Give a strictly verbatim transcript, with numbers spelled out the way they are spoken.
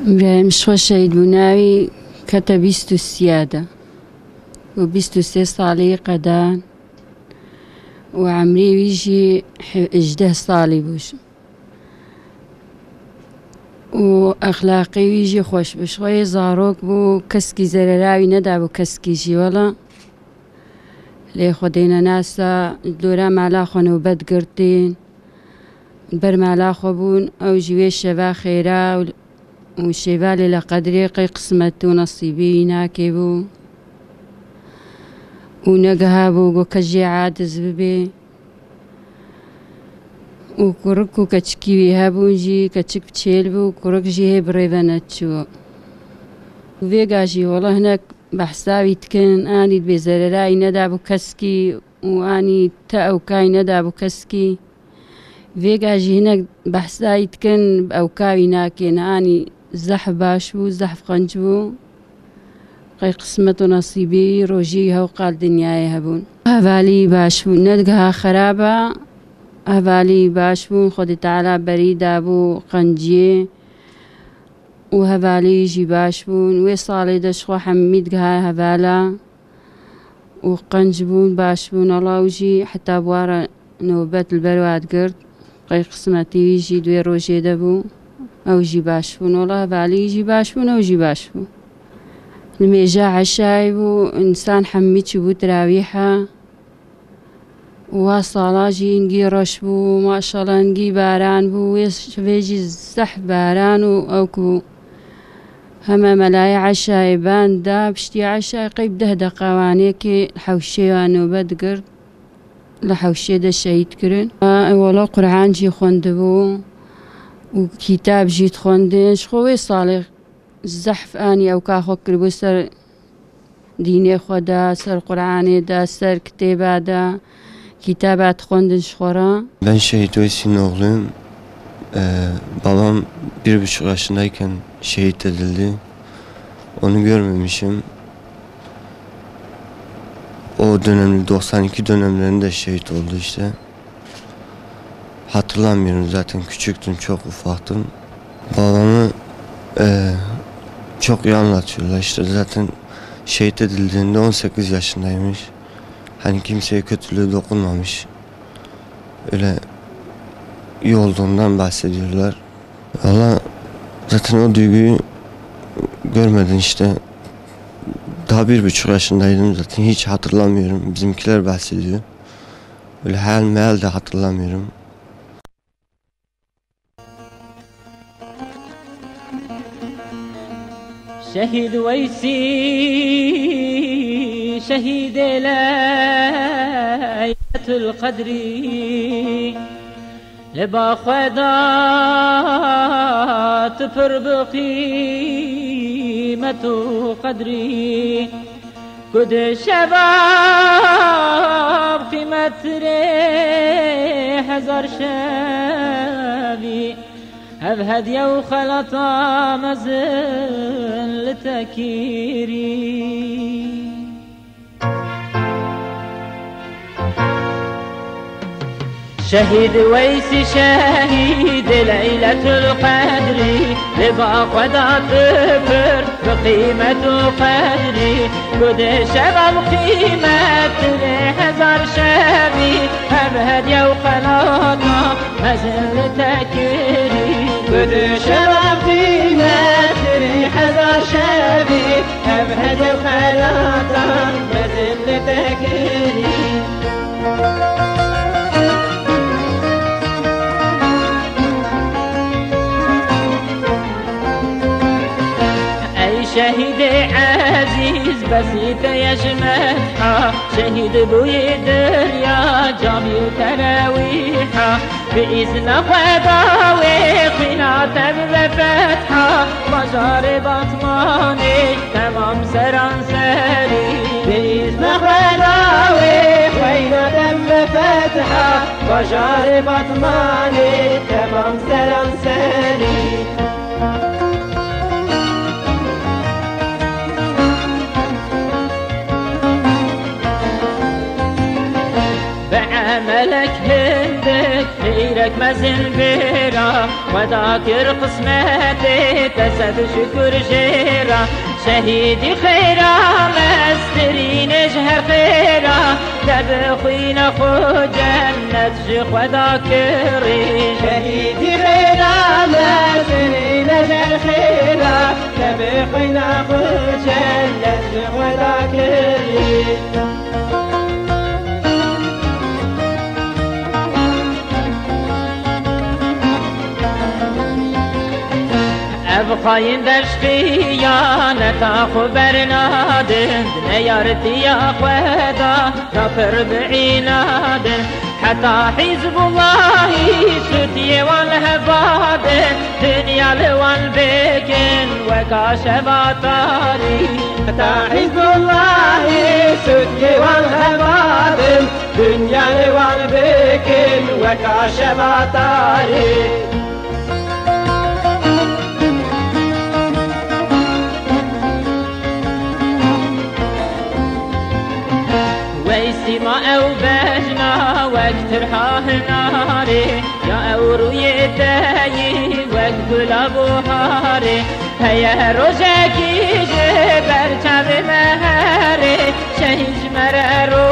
Îbrahîm ji xwe şehîd bû, navî kete bîst û sê de û bîst û sê salî qedan û emrê wî jî he-, hejdeh salî bû. Û exlaqê wî jî xweş bû. Ji xwe yê zarok bû, keskî zerera wî nedabû keskî jî wela. Lê Xwedê nenasa, dora mala xwe nobet girtîn. Ber mala xwe bûn, ew jî wê şeva xêra û, û şêva lê li qedrê qey qismet û nesîbî wî nakê bû. Û negiha bû ku kes jê aciz bibê. Û kurik û keçikî wî hebûn jî, keçik bi çêl bû, kurik jî hê bi rê ve neçû. Vêga jî wela hinek behsa wî dikin, anî bê zerera wî nedabû keskî û anî te ewka wî nedabû keskî. Vêga jî hinek behsa wî dikin, ewka wî nakên, anî zehf baş bû, zehf qenc bû. Qey qismet û nesîbî rojî hew qal dinyayê hebûn. Hevalî baş bû, ne digiha xerab e. Hevalî baş bûn, Xwedê Teala berî dabû qenciyê û hevalî jî baş bûn. Wê salê de ji xwe hemî digiha hevala û qenc bûn, baş bûn. Wela ew jî heta bi wara nobet li ber wa digirt. Qey qismetî wî jî di wê rojê de bû. Ew jî baş bûn. Wela hevalî jî baş bûn, ew jî baş bû. Nimêja eşayê bû, însan hemî çûbû tirawîha. Û wa sala jî hingî reş bû, maşallah hingî baran bû. Wê şevê jî zehf baran û ew ku heme melayê eşayê benda, piştî eşayê qey bi deh deqa wanekê hewşê ya nobet digirt. Li hewşê de şehîd kirin. Wela Quran jî xwendibû û kitab jî dixwendin. Ji xwe wê salê zehf anî ewka xwe kiribû ser dînê xwe de, ser Quranê de, ser kitêba de, kitaba dixwendin ji xwe re. Ben Şehit Veysi'nin oğluyum. Ee, babam bir buçuk yaşındayken şehit edildi. Onu görmemişim. O dönemde, doksan iki dönemlerinde şehit oldu işte. Hatırlamıyorum zaten, küçüktüm, çok ufaktım. Babamı, e, çok iyi anlatıyorlar işte, zaten şehit edildiğinde on sekiz yaşındaymış. Hani kimseye kötülüğü dokunmamış. Öyle iyi olduğundan bahsediyorlar. Valla zaten o duyguyu görmedin işte. Daha bir buçuk yaşındaydım zaten, hiç hatırlamıyorum. Bizimkiler bahsediyor. Öyle hayal meyal de hatırlamıyorum. Şehîd Weysî, şehîdê Leyletul Qedrî. Li ba xwe da tu pir bi qîmet û qedrî, ku di şeva bi qîmetirê hezar şevî, hev hediye û xelata mezin li te kirî. Şehîd Weysî, şehîdê Leyletul Qedrî, li ba xwe da tu pir bi qîmet û qedrî, ku di şeva bi qîmetirê hezar şevî, hev hediye û xelata mezin li te kirî. Ku di şeva bi qîmetirê hezar şevî, hev hediye û xelata mezin li te kirî. Ey şehîdê ezîz, besî te ye ji metha, şehîd bûyî dirya camî û terewîha. Bi îzna Xweda wê xwîna te bibe fetha, bajarê Batmanê temam seranserî. Bi îzna Xweda wê xwîna te bibe fetha, bajarê Batmanê temam seranserî. Bi emelek hindik, xîret Mezin bêra Xweda kir qismetê te, sed şukur jê re. Şehîdî xêra, mestirînê ji her xêra, te bi xwîna xwe cennet ji Xweda kirî. Şehîdî xêra, mestirînê ji her xêra, te bi xwîna xwe cennet ji Xweda kirî. Ev xayîn der ji xiyaneta xwe bernadin, di neyaritiya xwe de, da pir bi înadin. Heta Hizbullahî sûdiyê wan hevadin, dinya li wan bikin weka şeva tarî. Heta Hizbullahî sûdiyê wan hevadin, dinya li wan bikin weka şeva tarî. Wey sîma ew bejna wek tirha hinarê, ya ew rûyê te yî wek gula buharê. Heye rojekî ji ber çavê me herê, şehîd ji me re ro